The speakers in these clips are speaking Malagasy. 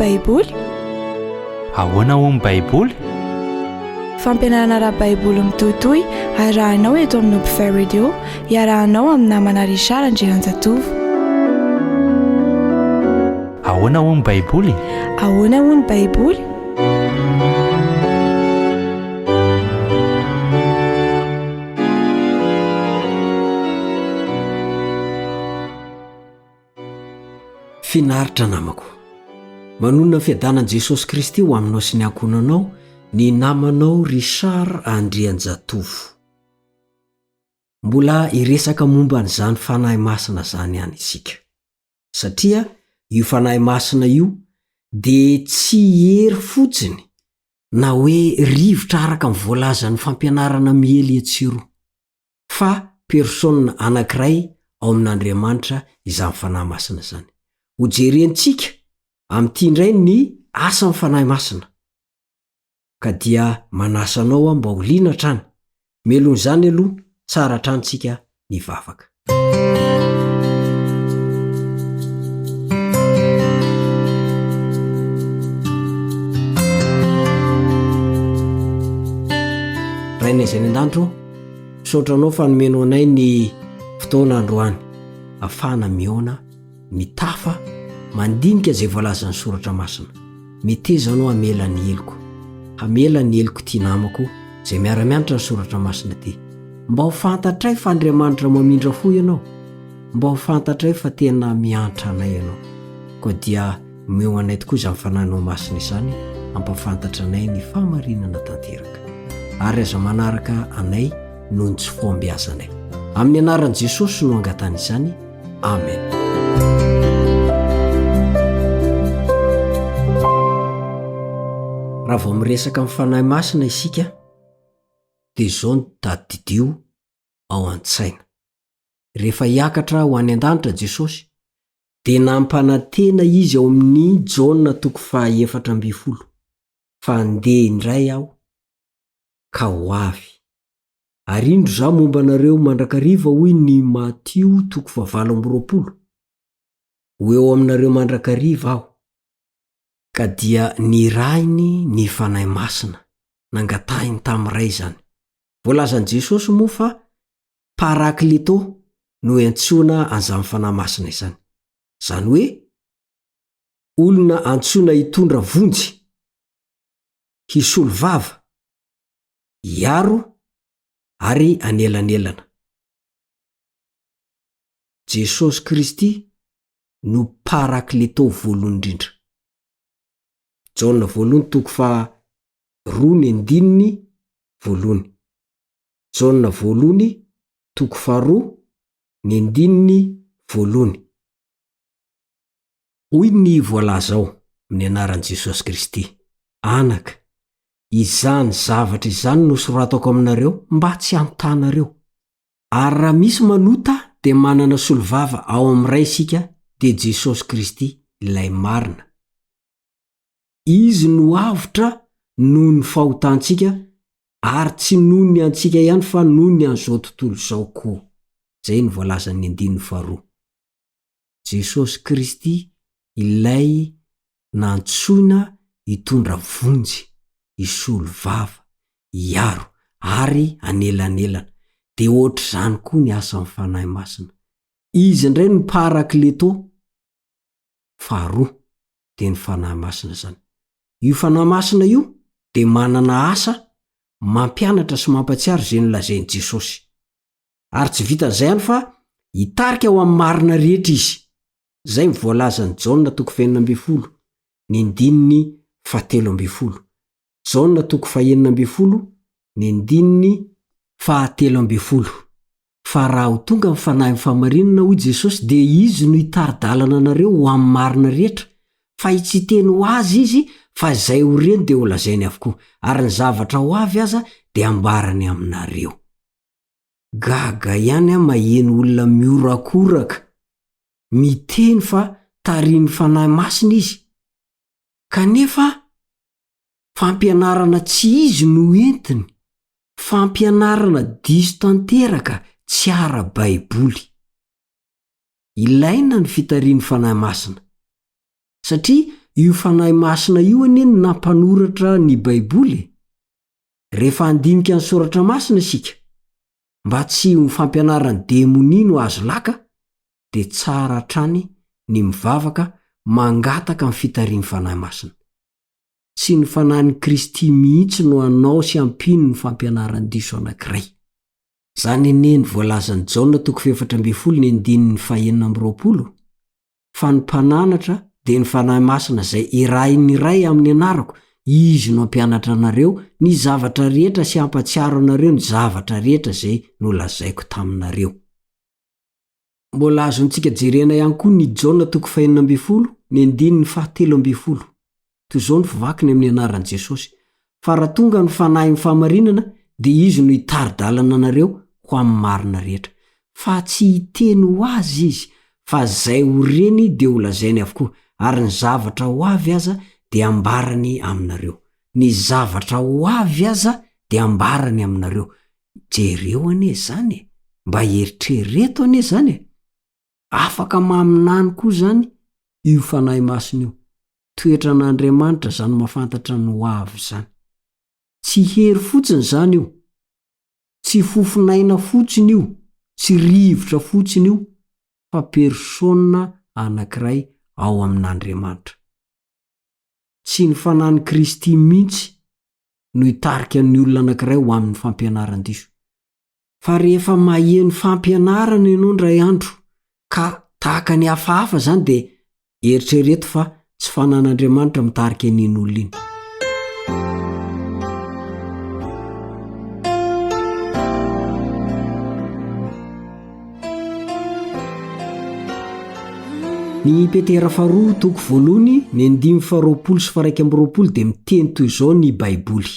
Baiboly? Ahoana hoy ny Baiboly? Fampianarana ara-baiboly mitohitohy arahinao eto amin'ny Hopefy Radio, iarahanao amin'ny namana Richard Andrianjatovo. Ahoana hoy ny Baiboly? Ahoana hoy ny Baiboly? Finaritra namako. Manonona ny fiadanan'i Jesosy Kristy ho aminao sy ny ankohonanao ny namanao Richard Andrianjatovo. Mbola hiresaka momba an'izany Fanahy Masina izany ihany isika. Satria io Fanahy Masina io dia tsy hery fotsiny na hoe rivotra araka ny voalazan'ny fampianarana miely etsy sy eroa. Fa persona anankiray ao amin'Andriamanitra izany Fanahy Masina izany. Hojerentsika amin'ity indray ny asan'ny Fanahy Masina. Ka dia manasa anao aho mba ho liana hatrany. Mialoha izany aloha, tsara hatrany tsika mivavaka. Rainay izay any an-danitra ô, misaotra anao fa nomenao anay ny fotoana androany afahana mihaona, mitafa, mandinika izay voalazan'ny soratra masina. Meteza anao hamela ny heloko, hamela ny heloko ity namako izay miara-mianatra ny soratra masina ity. Mba ho fantatray fa Andriamanitra mamindra fo ianao, mba ho fantatray fa tena miantra anay ianao. Koa dia omeo anay tokoa izany Fanahinao Masina izany hampafantatra anay ny fahamarinana tanteraka. Ary aza manaraka anay noho ny tsy fahombiazanay. Amin'ny anaran'i Jesosy no angatahana izany. Amen. Raha vao miresaka amin'ny Fanahy Masina isika, dia izao no tadidio ao an-tsaina. Rehefa hiakatra ho any an-danitra Jesosy, dia nampanantena Izy ao amin'ny Jaona toko faha-14, fa handeha indray Aho, ka ho avy. Ary indro Izaho momba anareo mandrakariva hoy ny Matio toko faha-28, ho eo aminareo mandrakariva Aho. Ka dia nirahiny ny Fanahy Masina, nangatahiny tamin'ny Ray izany. Voalazan'i Jesosy moa fa Parakleto no iantsoana an'izany Fanahy Masina izany. Izany hoe, olona antsoina hitondra vonjy, hisolo vava, hiaro ary hanelanelana. Jesosy Kristy no Parakleto voalohany indrindra. Jaona voalohany toko faha roa ny andininy voalohany. Jaona voalohany toko faharoa ny andininy voalohany. Hoy ny voalaza ao, amin'ny anaran'i Jesosy Kristy, Anaka, izany zavatra izany no soratako aminareo mba tsy hantanareo. Ary raha misy manota dia manana solovava ao amin'ny Ray isika dia Jesosy Kristy ilay marina. Izy no avotra noho ny fahotantsika ary tsy noho ny antsika ihany fa noho ny an'izao tontolo izao koa. Izay no voalazan'ny andininy faharoa. Jesosy Kristy ilay nantsoina hitondra vonjy, hisolo vava, hiaro ary hanelanelana. Dia ohatr'izany koa ny asan'ny Fanahy Masina. Izy indray no Parakleto faharoa, dia ny Fanahy Masina izany. Io Fanahy Masina io dia manana asa mampianatra sy mampatsiaro izay nolazain'i Jesosy. Ary tsy vitan'izay ihany fa hitarika ho amin'ny marina rehetra izy. Izay ny voalazan'i Jaona toko fahenina ambin'ny folo, ny andininy fahatelo ambin'ny folo. Jaona toko fahenina ambin'ny folo, ny andininy fahatelo ambin'ny folo. Fa raha ho tonga ny Fanahin'ny fahamarinana, hoy Jesosy, dia Izy no hitari-dalana anareo ho amin'ny marina rehetra, fa tsy hiteny ho Azy Izy, fa izay ho reny dia holazainy avokoa, ary ny zavatra ho avy aza dia hambarany aminareo. Gaga ihany aho maheno olona mihorakoraka miteny fa tarihin'ny Fanahy Masina izy, kanefa fampianarana tsy izy no entiny, fampianarana diso tanteraka tsy ara-baiboly. Ilaina ny fitarihin'ny Fanahy Masina, satria. Io Fanahy Masina io anie no nampanoratra ny Baiboly e! Rehefa handinika ny Soratra Masina isika, mba tsy ho ny fampianaran'ny demonia no azo laka, dia tsara hatrany ny mivavaka mangataka ny fitarihin'ny Fanahy Masina. Tsy ny Fanahin'i Kristy mihitsy no hanao sy hampino ny fampianaran-diso anankiray. Izany anie ny voalazan'i Jaona toko fahefatra ambinifolo ny andininy fahenina ambiroapolo, fa ny Mpananatra dia ny Fanahy Masina izay irahin'ny Ray amin'ny anarako, Izy no hampianatra anareo ny zavatra rehetra sy hampatsiaro anareo ny zavatra rehetra izay nolazaiko taminareo. Mbola azontsika jerena ihany koa ny Jaona toko fahenina ambinifolo, ny andininy fahatelo ambinifolo. Toy izao ny fivakiny amin'ny anaran'i Jesosy, Fa raha tonga ny Fanahin'ny fahamarinana, dia Izy no hitari-dalana anareo ho amin'ny marina rehetra. Fa tsy hiteny ho azy Izy, fa izay ho reny dia holazainy avokoa, ary ny zavatra ho avy aza dia hambarany aminareo. Ny zavatra ho avy aza dia hambarany aminareo. Jereo anie izany e! Mba eritrereto anie izany e! Afaka maminany koa izany io Fanahy Masina io. Toetran'Andriamanitra izany mahafantatra ny ho avy izany. Tsy hery fotsiny izany io. Tsy fofon'aina fotsiny io, tsy rivotra fotsiny io, fa persona anankiray ao amin'Andriamanitra. Tsy ny Fanahin'i Kristy mihitsy no hitarika ny olona anankiray ho amin'ny fampianaran-diso. Fa rehefa maheno fampianarana ianao indray andro ka tahaka ny hafahafa izany dia eritrereto fa tsy fanan'Andriamanitra mitarika an'iny olona iny. Ny Petera faharoa toko voalohany ny andininy faharoapolo sy faharaika amby roapolo dia miteny toy izao ny Baiboly.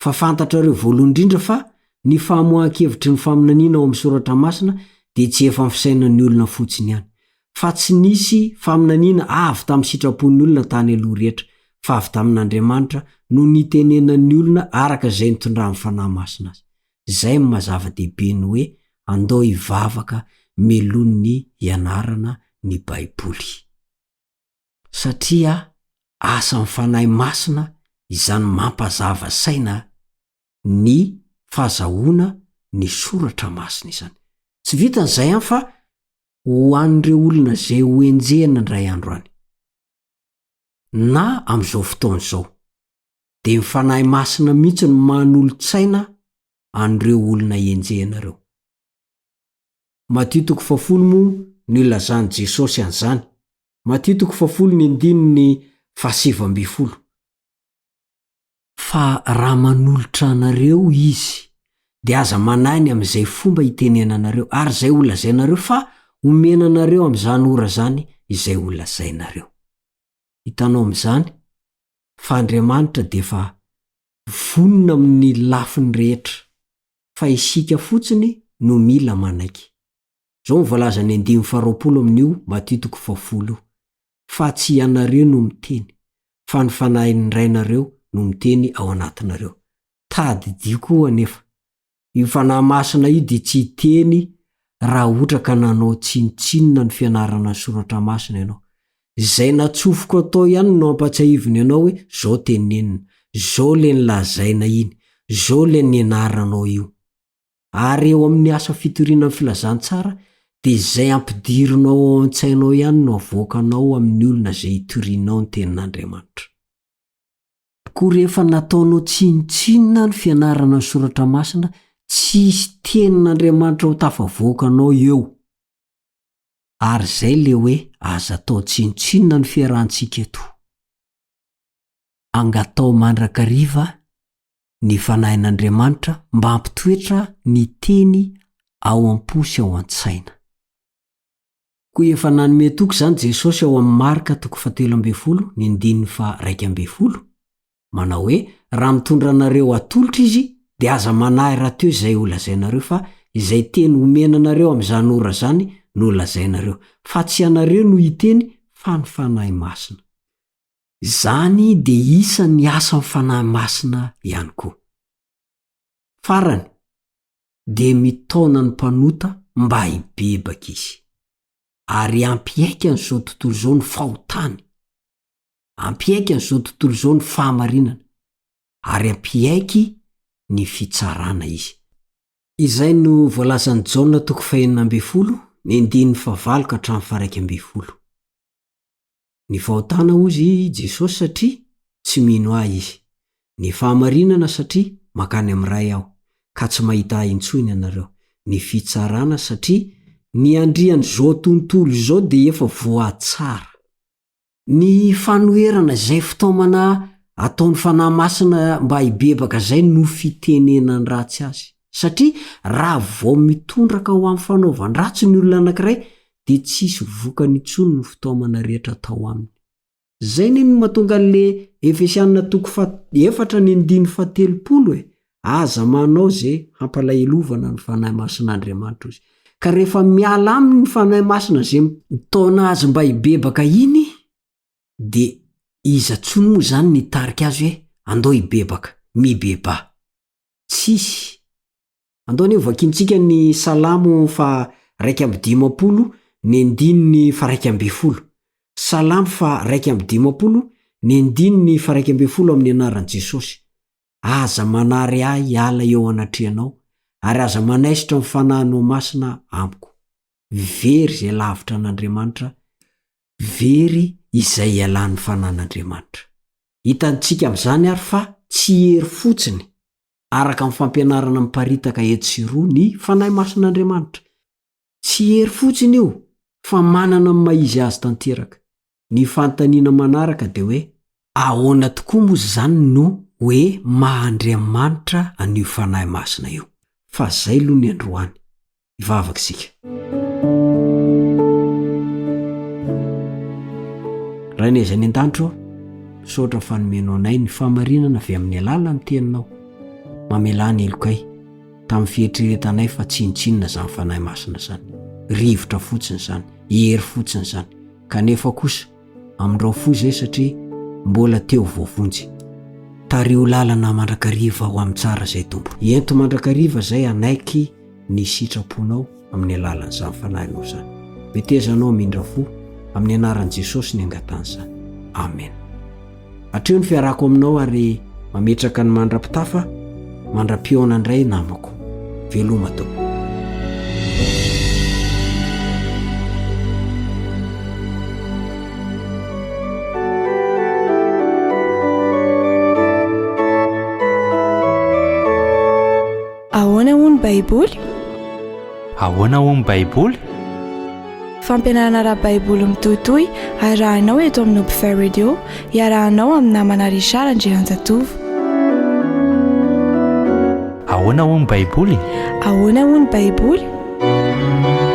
Fa fantatrareo voalohany indrindra fa ny famoahan-kevitry ny faminaniana ao amin'ny Soratra Masina dia tsy efa ny fisainan'ny olona fotsiny ihany. Fa tsy nisy faminaniana avy tamin'ny sitrapon'ny olona tany aloha rehetra, fa avy tamin'Andriamanitra no nitenenan'ny olona araka izay nitondran'ny Fanahy Masina azy. Izay no maha zava-dehibe ny hoe andao hivavaka melohin'ny hianarana ny Baiboly. Satria asan'ny Fanahy Masina izany mampazava saina ny fahazahoana ny Soratra Masina izany. Tsy vitan'izay ihany fa ho an'ireo olona izay ho enjehina indray andro any, na amin'izao fotoana izao, dia ny Fanahy Masina mihitsy no manolo-tsaina an'ireo olona enjehina ireo. Matio toko fahafolo moa no ilazan'i Jesosy an'izany. Matio toko fahafolo ny andininy fahasivy ambinifolo. Fa raha manolotra anareo Izy, dia aza manahy ny amin'izay fomba hitenenanareo, ary izay holazainareo, fa homena anareo amin'izany ora izany izay holazainareo. Hitanao amin'izany fa Andriamanitra dia efa vonona amin'ny lafiny rehetra, fa isika fotsiny no mila manaiky. Izao no voalazan'ny andininy faharoapolo amin'io Matio toko fahafolo io, Fa tsy ianareo no miteny, fa ny Fanahin'ny Rainareo no miteny ao anatinareo. Tadidio koa anefa, io Fanahy Masina io dia tsy hiteny raha ohatra ka nanao tsinontsinona ny fianarana ny Soratra Masina ianao. Izay natsofoko atao ihany no ampatsiahiviny anao hoe zao tenenina, zao le nolazaina iny, zao le nianaranao io. Ary eo amin'ny asa fitoriana ny filazantsara dia izay ampidirinao ao an-tsainao ihany no avoakanao amin'ny olona izay itorianao ny tenin'Andriamanitra. Koa rehefa nataonao tsinontsinona ny fianarana ny soratra masina, tsy hisy tenin'Andriamanitra ho tafavoakanao eo. Ary izay le hoe aza atao tsinontsinona ny fiarahantsika eto. Angatao mandrakariva ny Fanahin'Andriamanitra mba hampitoetra ny teny ao am-po sy ao an-tsaina. Koa efa nanome toky izany Jesosy ao amin'ny Marka toko fahatelo ambinifolo ny andininy faha-iraika ambinifolo, manao hoe, Raha mitondra anareo hatolotra izy, dia aza manahy rahateo izay holazainareo, fa izay teny homena anareo amin'izany ora izany no holazainareo, fa tsy ianareo no hiteny, fa ny Fanahy Masina. Izany dia isan'ny asan'ny Fanahy Masina ihany koa. Farany, dia mitaona ny mpanota mba hibebaka izy, ary hampiaiky an'izao tontolo izao ny fahotany. Hampiaiky an'izao tontolo izao ny fahamarinana, ary hampiaiky ny fitsarana izy. Izay no voalazan'i Jaona toko fahenina ambinifolo, ny andininy fahavalo ka hatramin'ny faha-iraika ambinifolo. Ny fahotana hozy i Jesosy satria tsy mino ahy izy. Ny fahamarinana satria mankany amin'ny Ray aho, ka tsy mahita ahy intsony ianareo. Ny fitsarana satria ny andrian'izao tontolo izao dia efa voatsara. Ny fanoherana izay fitaomana ataon'ny Fanahy Masina mba hibebaka izay no fitenenan-dratsy azy. Satria raha vao mitondraka ho amin'ny fanaovan-dratsy ny olona anankiray dia tsisy vokany intsony ny fitaomana rehetra atao aminy. Izay anie no mahatonga an'le Efesiana toko faha efatra ny andininy fahatelopolo e! Aza manao ze hampalahelovana ny Fanahy Masin'Andriamanitra ozy. Ka rehefa miala aminy ny Fanahy Masina ze mitaona azy mba hibebaka iny de iza tsony moa zany ny hitarika azy hoe andao hibebaka, mibebaha. Tsisy. Andao anie hovakintsika ny Salamo faha 51 ny andininy faha 11. Salamo faha 51 ny andininy faha 11 amin'ny anaran'i Jesosy. Aza manary ahy hiala eo anatrehanao, ary aza manaisotra ny Fanahinao Masina amiko. Very izay lavitra an'Andriamanitra, very izay ialan'ny Fanahin'Andriamanitra. Hitantsika amin'izany ary fa tsy hery fotsiny, araka ny fampianarana miparitaka etsy sy eroa, ny Fanahy Masin'Andriamanitra. Tsy hery fotsiny io fa manana ny maha izy azy tanteraka. Ny fanontaniana manaraka dia hoe, ahoana tokoa moa izany no hoe maha Andriamanitra an'io Fanahy Masina io? Fa zay aloha ny androany. Hivavaka isika. Rainay izay any an-danitra ô, misaotra fa nomenao anay ny fahamarinana avy amin'ny alalan'ny teninao. Mamelà ny helokay. tamin'ny fieritreretanay fa tsinontsinona izany Fanahy Masina izany, rivotra fotsiny izany, hery fotsiny izany, kanefa kosa amindrao fo izay satria mbola teo voavonjy. Tariho lalana mandrakariva ho amin'ny tsara izay Tompo. Ento mandrakariva izay hanaiky ny sitraponao amin'ny alalan'izany Fanahinao izany. Meteza Anao hamindra fo, amin'ny anaran'i Jesosy ny angatahana izany. Amena. Hatreo ny fiarahako aminao ary mametraka ny mandra-pitafa, mandra-pihaona indray namako. Veloma tompoko. Ahoana hoy ny Baiboly? Ahoana hoy ny Baiboly? Fampianarana ara-baiboly mitohitohy arahinao eto amin'ny Hopefy Radio, iarahanao amin'ny namana Richard Andrianjatovo. Ahoana hoy ny Baiboly? Ahoana hoy ny Baiboly?